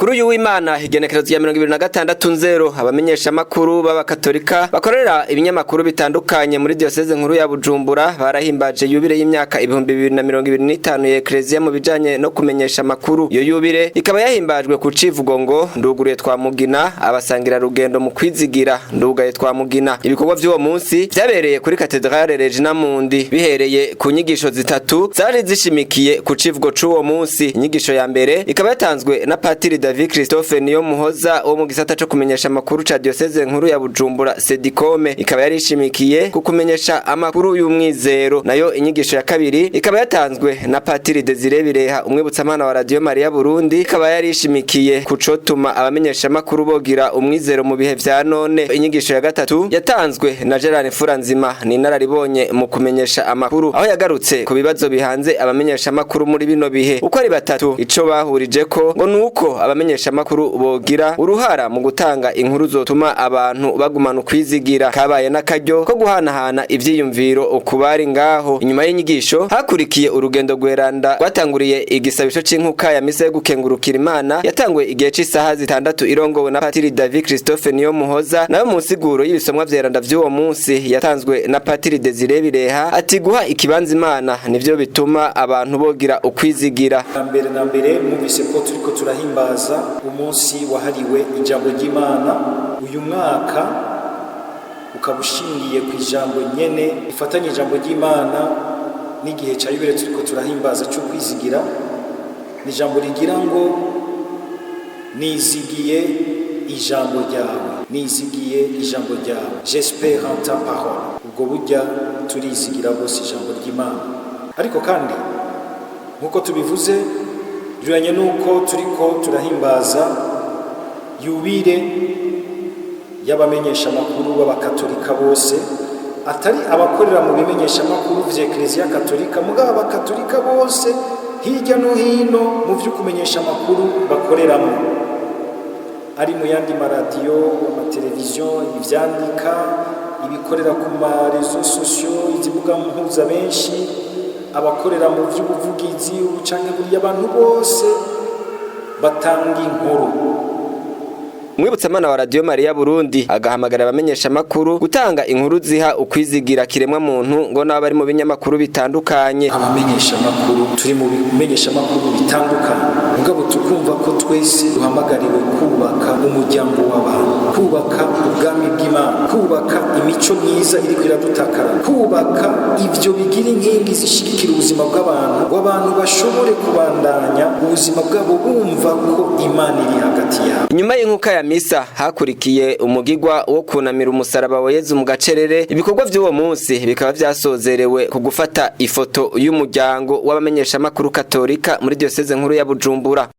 Kuri uyu w'Imana, igenekerezo rya 26 nzero, abamenyeshamakuru b'abakatolika bakorera ibinyamakuru bitandukanye muri diyoseze nkuru ya Bujumbura barahimbaje yubile y'imyaka 2025 ya Eklezia mu bijanye no kumenyesha amakuru. Iyo yubile ikaba yahimbajwe ku civugo ngo "Nduguruye Twamugina, abasangira rugendo mu kwizigira, ndugaye Twamugina". Ibikorwa vy'uwo munsi vyabereye kuri Katedrale Regina Mundi, bihereye ku nyigisho zitatu zari zishimikiye ku civugo c'uwo munsi. Inyigisho ya mbere ikaba yatanzwe na Patiri David Christophe Niyo Muhoza wo mu gisata co kumenyesha amakuru ca diocese nkuru ya Bujumbura, Sedikome, ikaba yari ishimikiye ku kumenyesha amakuru y'umwizero. Nayo inyigisho ya kabiri ikaba yatanzwe na Patiri Desire Bireha, umwibutsamana wa Radio Maria Burundi, ikaba yari ishimikiye ku cotuma abamenyesha amakuru bogira umwizero mu bihe vya none. Inyigisho ya gatatu yatanzwe na Gerard Furanzima, ni inararibonye mu kumenyesha amakuru, aho yagarutse ku bibazo bihanze abamenyesha amakuru muri bino bihe. Uko ari batatu, ico bahurije ko ngo nuko abamenyesha amakuru bogira uruhara mu gutanga inkuru zotuma abantu bagumana ukwizigira. Kabaye n'akaryo ko guhanahana ivyiyumviro ukubari ngaho. Inyuma y'inyigisho hakurikiye urugendo rweranda rwatanguriye igisabisho c'inkuka ya misa yo gukengurukira Imana, yatanguye igihe c'isaha 6, irongowe na Patiri David Christophe Niyo Muhoza. Nayo mu nsiguro y'ibisomwa vyeranda vy'uwo munsi yatanzwe na Patiri Desire Bireha, ati guha ikibanza Imana nivyo bituma abantu bogira ukwizigira. Mbere na mbere, mwumvise ko turiko turahimbaza umunsi wahariwe ijambo ry'Imana. Uyu mwaka ukaba ushingiye ku ijambo nyene rifatanye ijambo ry'Imana n'igihe ca yubile turiko turahimbaza cyo kwizigira. Ni ijambo rigira ngo "Nizigiye ijambo ryawe, nizigiye ijambo ryawe", "J'espère en ta parole". Ubwo burya turizigira bose ijambo ry'Imana, ariko kandi nk'uko tubivuze, bijanye n'uko turiko turahimbaza yubile y'abamenyeshamakuru b'abakatolika bose, atari abakorera mu bimenyeshamakuru vya Eklezia Katolika, mugabo abakatolika bose hirya no hino mu vyo kumenyesha amakuru bakoreramo, ari mu yandi maradiyo, amateleviziyo, ivyandika, ibikorera ku ma réseaux sociaux, izi mbuga mpuza benshi, abakorera mu vy'ubuvugizi canke buriya, abantu bose batanga inkuru. Umwibutsamana wa Radio Maria Burundi agahamagara abamenyesha makuru gutanga inkuru ziha ukwizigira kiremwa muntu, ngo n'abari mu binyamakuru bitandukanye. Abamenyesha makuru turi mu bimenyesha makuru bitandukanye, mugabo tukumva ko twese duhamagariwe kubaka umuryango w'abantu, kubaka ubwami bw'Imana, kubaka imico myiza iriko iradutakara, kubaka ivyo bigira inkingi zishigikira ubuzima bw'abantu, ngo abantu bashobore kubandanya ubuzima bwabo bumva ko Imana iri hagati yabo. Inyuma y'inkuka ya misa hakurikiye umugigwa wo kunamira umusaraba wa Yezu mu gacerere. Ibikorwa vy'uwo munsi bikaba vyasozerewe ku gufata ifoto y'umuryango w'abamenyesha makuru katolika muri diocese nkuru ya Bujumbura.